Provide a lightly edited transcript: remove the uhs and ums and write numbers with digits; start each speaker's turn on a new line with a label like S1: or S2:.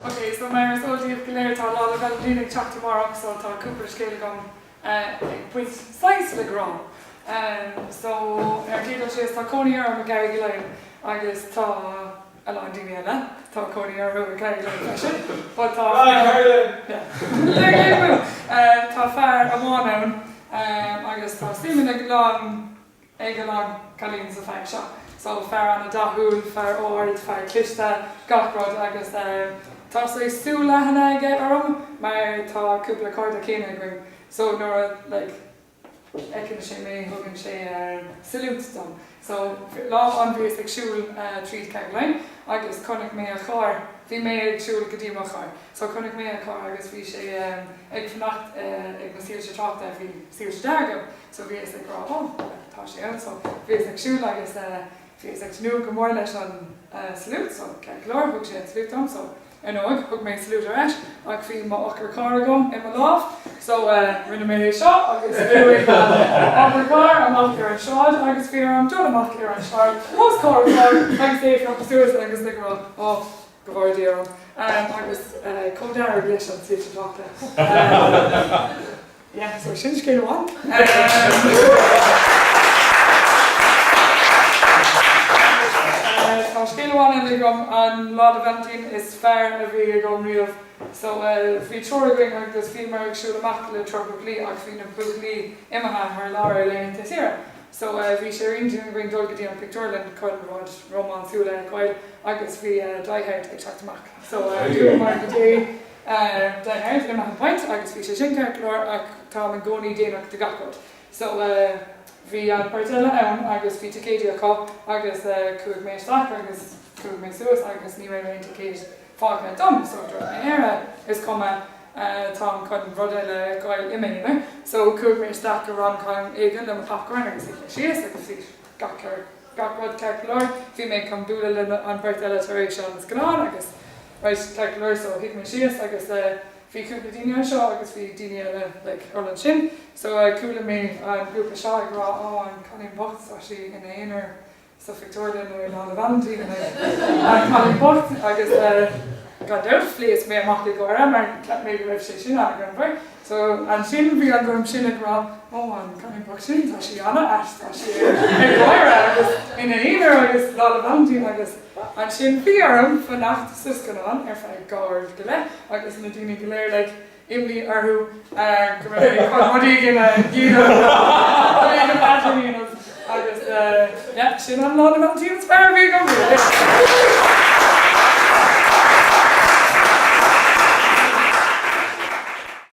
S1: Ok, so mar is eol daoibh go léir tá Lá 'le Vailintín ag teacht amárach so tá cúpla scéal agam ag baint saghas le grá. So ar an gcéad dul síos tá cónaí orm i gCarraig Uí Leighin agus tá a lán daoine eile tá cónaí orthu i gCarraig Uí Leighin freisin but tá fear tá fear amháin ann agus tá suim ag a lán ag a lán cailín sa fear seo. So fear an-dathúil, fear ard, fear cliste, gach rud agus tá saghas súil leathana aige orm mar tá cúpla cairde céanna againn so nuair a like fheiceann sé mé thugann sé salute dom. So lá amháin bhíos ag siúl tríd Carraig Uí Leighin agus chonaic mé a charr, bhí mé ag siúl go dtí mo charr so chonaic mé a charr agus bhí sé ag fanacht ag na soilse tráchta, bhí soilse dearg ann. So bhíos ag rá oh tá sé ann so bhíos ag siúl agus bhíos ag tnúth go mór leis an salute so ceart go leor thug sé an salute dom so ar ndóigh thug mé salute ar ais ach bhí mo eochair carr agam i mo lámh so rinne mé é seo agus chuaigh an eochair carr amach ar an sráid agus bhí orm dul amach ar an sráid os comhair an chairr agus é ag phiocadh suas agus ag rá oh go bhfóire Dia orm agus chomh dearg leis an soilse tráchta. Yeah, so sin scéal amháin. Tá scéal amháin eile agam, an Lá 'le Vailintín is fearr a bhí agam riamh. So bhí triúr againn agus bhíomar ag siúl amach le triúr buachaillí ach bhí na buachaillí imithe thar lear ar laethanta saoire. So bhí sé ar intinn againn dul go dtí an pictiúrlann chun rud rómánsúil a fheiceáil agus bhí Die Hard ag teacht amach. So chuamar go dtí. Die Hard i mBeatha Point agus bhí sé sin ceart go leor ach táim i gcónaí déanach do gach rud. So bhí an bheirt eile ann agus bhí ticéidí acu agus chuaigh mé isteach agus chuaigh mé suas agus ní raibh aon ticéid fágtha dom so dúirt mé ar is cuma táim chun rud eile a fheiceáil i m'aonar. So chuaigh mé isteach go rom-com éigin le mo popcorn agus shuigh mé síos agus bhí gach gach rud ceart go leor. Bhí mé chun bualadh le an bheirt eile tar éis an scannán agus Right, ceart go leor, so shuigh mé síos agus bhí cúpla daoine anseo agus bhí daoine eile like thall ansin. So chuala mé an grúpa seo ag rá oh an cailín bocht tá sí ina aonar sa phictiúrlann ar Lá 'le Vailintín like an cailín bocht agus gan dabht phléasc mé amach ag gáire mar cheap mé go raibh sé sin an-ghreannmhar. So ansin bhí an dream sin ag rá oh an cailín bocht sin tá sí an-ait tá sí ag gáire agus ina aonar agus Lá 'le Vailintín agus Ansin bhí orm fanacht sa scannán ar feadh 2 uair go leith agus na daoine go léir like imní orthu go raibh mé chun rud éigin a dhéanamh, rud éigin ait a dhéanamh agus yeah sin an Lá 'le Vailintín is fearr a bhí agam riamh.